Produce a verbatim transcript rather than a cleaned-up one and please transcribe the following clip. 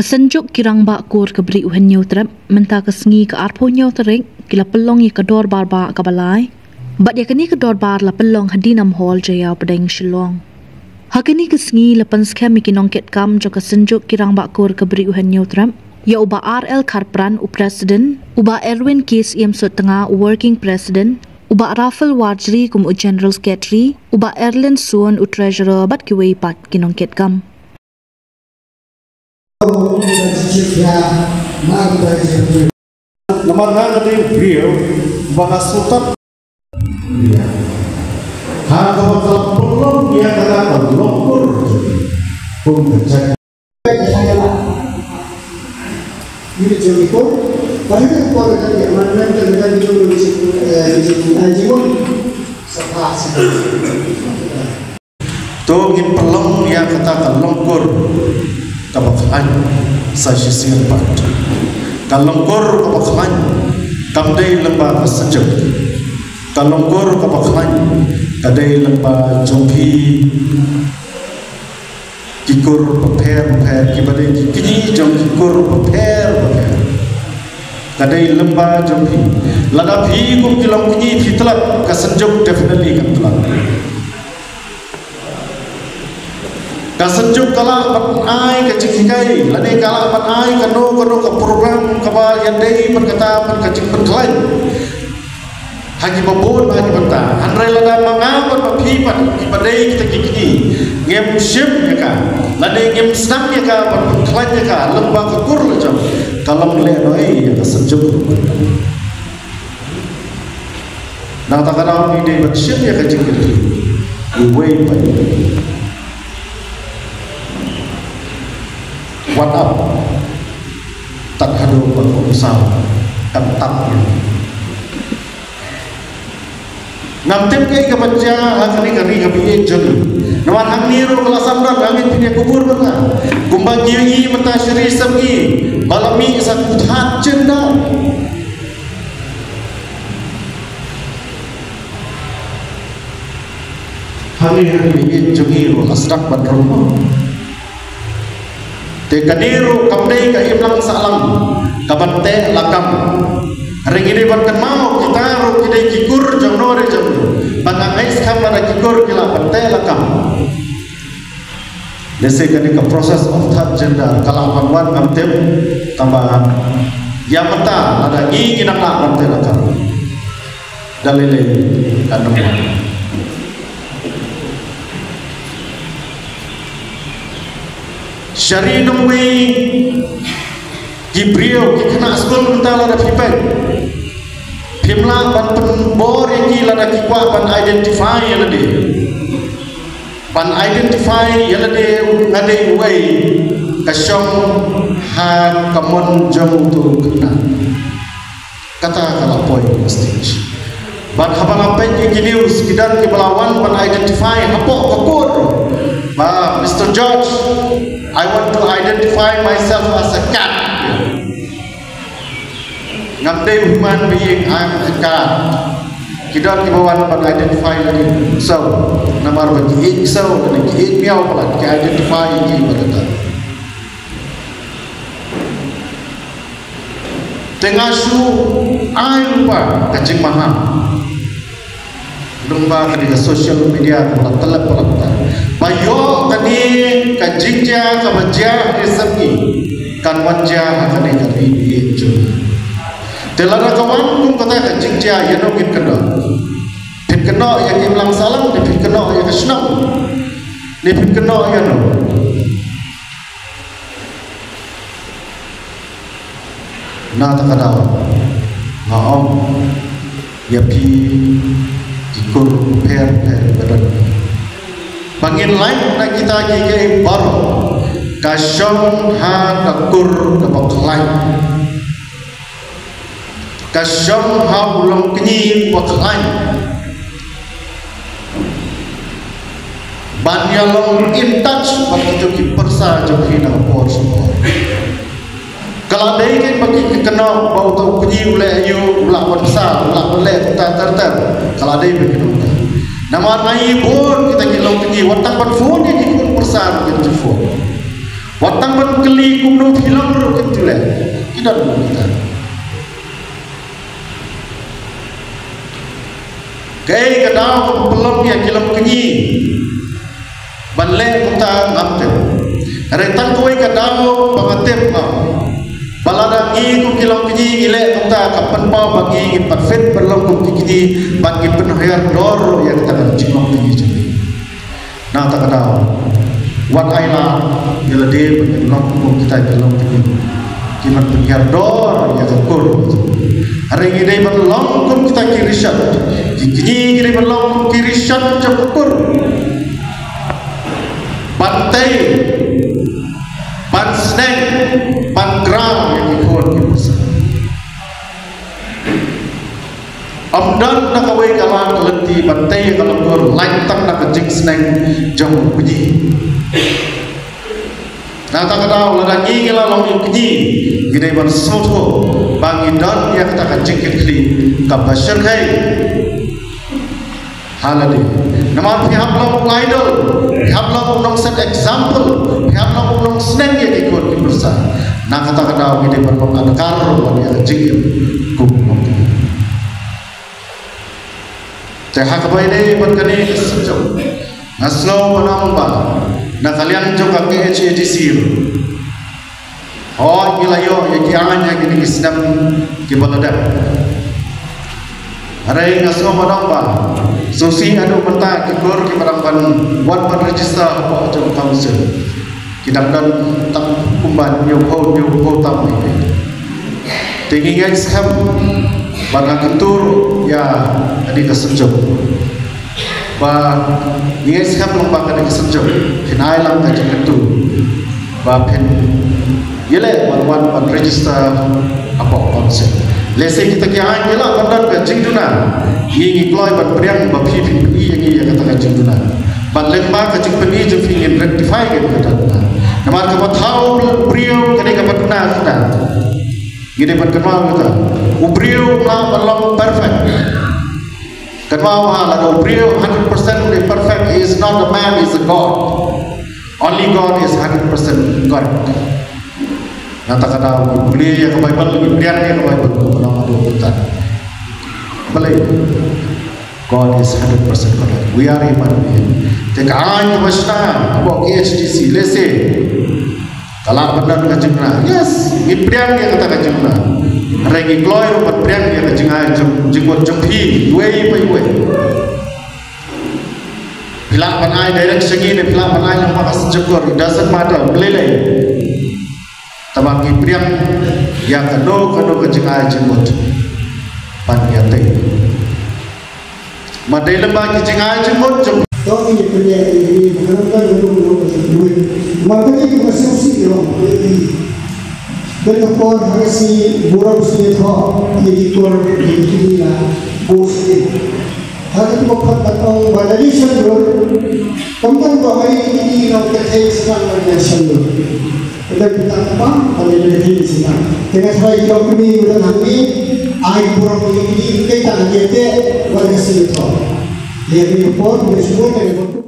Ka Synjuk ki Rangbah Kur ka Bri u Hynñiewtrep, mynta ka sngi ka arphew hynñiew tarik, ki la pynlong ïa ka dorbar bah kaba lai. Bad ïa kane ka dorbar la pynlong ha Dinam Hall, Jaiaw Pdeng, Shillong. Ha kane ka sngi la pynskhem ïa ki nongkitkam jong ka Synjuk ki Rangbah Kur ka Bri u Hynñiewtrep, ïa u Bah R L Kharpran u President, u Bah Erwin K Syiemsuitnga u Working President, u Bah Rafael Warjri kum u General Secretary, u Bah Erlin Suon u Treasurer bad kiwei pat ki nongkitkam. Namar nga nga dei u briew ba nga sngewthuh. Ïa. Ha kaba ka la pynlong ïa kata ka long kur. Kum ka jait. To ngin pynlong ïa kata ka long kur kaba khlaiñ sa shisien pat. Ka long kur kaba khlaiñ kam dei lyngba ka Synjuk. Ka long kur kaba khlaiñ ka dei lyngba jong phi ki kur bapher bapher, kiba dei ki kñi jong ki kur bapher bapher. Ka dei lyngba jong phi. Lada phi kum ki longkñi phi tlot, ka Synjuk definitely kan tlot. Ka Synjuk ka lah ban ai ka jinghikai, lane ka lah ban ai kano kano ka program kaba ïadei bad kata, bad ka jingpynkhlaiñ ha kiba bun, ha kiba bun. Hynrei lada ma nga bad ma phi pat kiba dei kita ki kñi ngim shim ïa ka, lane ngim sdang ïa ka ban pynkhlaiñ ïa ka lyngba ka kur la jong, ka long lehnohei ïa ka Synjuk. Nangta ka daw ngi dei ban shim ïa ka jingkyrkhu. Iwei pa iwei. Wat ap. Tad haduh ba ka umsaw kan tap ïa. Ngam tip kaei kaban jia ha kane ka ri kaba ïeit jong ngi. Namar hangne ruh ka la sdang, hangne phin ïa kubur mynta. Kumba ngi ïohi mynta sha ri sha ngi ba la mih sa ku thad jyndar. Hangne ha ri jong ngi ruh la sdang ban rung. Te kane ruh kam dei ka imlang sahlang kaban teh lakam. Hynrei ngi dei ban kynmaw kita ruh ki dei ki kur jong no re jong no. Ba nga ngeit skhem lada ki kur ki lah ban teh lakam. Lehse kane ka process of third gender ka lah ban wan, ngam tip, tangba ïa mynta lada ngi ngi nang lah ban teh lakam. Da lei lei kan ym wan. Sha ri nongwei ki briew ki khynnah skul mynta lada phi peit, phim lah ban pynbor ïa ki lada ki kwah ban identify ïa lade. Ban identify ïa lade nga dei uwei, ka shong ha ka mon jong uto u khynnah. Kata ka la poi ha stage. Bad haba nga peit ïa ki news, ki don kiba la wan ban identify hapoh ka court. Ba, Mister Judge, I want to identify myself as a cat. Ngam dei u human being, I'm a cat. Ki don kiba wan ban identify lade. So, namar ba ki ïeit, so, lane ki ïeit miaw palat, ki identify ïa ki bad kata. Te nga shu ai lypa ka jingmaham. Lyngba kane ka social media kaba la tlep palat. Ba ïoh kane ka jingjia kaba jia ha ri sha ngi kan wan jia ha kane ka ri jong ngi. Te lada ka wan kum kata ka jingjia, ïa no ngin kynnoh? Phin kynnoh ïa ka imlang sahlang, ne phin kynnoh ïa ka shnong, ne phin kynnoh ïa no? Na kata ka daw nga ong ïa phi ki kur pher pher ba don, ba ngin lait na kita kiei kiei baroh, ka shong ha ka kur kaba khlaiñ. Ka shong ha u longkñi uba khlaiñ. Ban ïa long in touch bad kito ki pyrsa jong phi na ka por sha ka por. Ka la dei kein ba ki kynnoh ba uto u kñi u leh aïu, u lah ban bsa, u lah ban leh kumta ter ter. Ka la dei ba ki kynnoh. Namar nga ïohi bun kita ki longkñi wat tang ban phone ïa ki khun pyrsa ruh kim ju phone. Wat tang ban kylli kumno phi long ruh kim ju leh. Ki don kumta. Kaei ka daw kaba pynlong ïa ki longkñi ban leh kumta ngam tip. Hynrei tang kawei ka daw ba nga tip nga, ba lada ngi kum ki longkñi ngi leh kumta, ka pynpaw ba ngi ngin pat fit ban long kum ki kñi, bad ngin pynhiar dor ruh ïa kata ka jinglongkñi jong ngi. Na kata ka daw, wat ai lad ïa lade ban long kum kita ki longkñi kiban pynhiar dor ïa ka kur. Hynrei ngi dei ban long kum kita ki rishot. Ki kñi ngi dei ban long kum ki rishot jong ka kur. Ban tei, ban sneng, ban kraw ïa ki khun ki pyrsa. Ym don na kawei ka lad ka lynti ban tei ïa ka lakur lait tang na ka jingsneng jong u kñi. Na kata ka daw lada ngi ngi la long u kñi, ngi dei ban sngewthuh ba ngi don ïa kata ka jingkitkhlieh kaba shyrkhei ha lade. Namar phi hap long u idol, phi hap long u nongset example, phi hap long u nongsneng ïa ki khun ki pyrsa. Na kata ka daw ngi dei ban long adkar ban ïa ka jingim kum u nongkñi. Te ha kaba ïadei bad kane ka subject, nga sngew ban ong ba na ka liang jong ka K H A D C ruh, hooid ngi la ïoh ïa ki aiñ ha kine ki snem kiba la dep. Hynrei nga sngew ban ong ba sngewsih haduh mynta ki kur kiba dang ban wan ban register hapoh jong ka council, ki dang don tang kumba hynñiewphew, hynñiewphew tam hi. Te ngi ngeit skhem ba nga kyntu ïa kane ka subject, ba ngi ngeit skhem lang ba kane ka subject phin ai lang ka jingkyntu ba phin ïaleh ban wan ban register hapoh council. Lehse kita ki aiñ ki lah ban don ka jingduna, ngi ngi kloi ban pdiang ba phi phin pyni ïa ngi ïa kata ka jingduna. Bad lyngba ka jingpyni jong phi ngin rectify ïa kata ka duna. Namar kaba thaw briew ka dei kaba duna shisha. Ngi dei ban kynmaw kata, u briew um lah ban long perfect. Kynmaw ha, lada u briew hundred percent u dei perfect, he is not a man, he is a God. Only God is hundred percent correct. Na kata ka daw ngi pule ïa ka Baibl, ngi pdiang ïa ka Baibl, kumno ka dei kumta. Balei? God is hundred percent correct. We are human being. Te ka aiñ kaba shna hapoh K H D C, lehse ka lah ban don ka jingduna. Yes, ngi pdiang ïa kata ka jingduna. Hynrei ngi kloi ruh ban pdiang ïa ka jingai jong, jingmut jong phi iwei pa iwei. Phi lah ban ai direct sha ngi ne phi lah ban ai lyngba ka synshar kur, it doesn't matter. Balei lei? Tangba ngi pdiang ïa kano kano ka jingai jingmut ban ïatei. Ma dei lyngba ki jingai jingmut jong. To ngi pynïaid ïa ki, ma kano kano ka jingmut. Ma kane ka sngewsih ïa ki. Kane ka por ha ka sngi burom sngewthuh ïa ki kur ïa ki kñi la buh sngewsih. Ha katu ka por ka ong ba lada ngi sngewthuh. Kumta ba ngi kñi ngi long ka thei sngewthuh ba ngi sngewthuh. Ka dei ka bang ka dei ka dei shisha. Te nga tharai ïa u kmie u dang hangne, ai burom ïa u kmie, kaei kata ka dei te, wat ka sngewthuh. Ïa kane ka por, ka sngewthuh, ka dei ka por.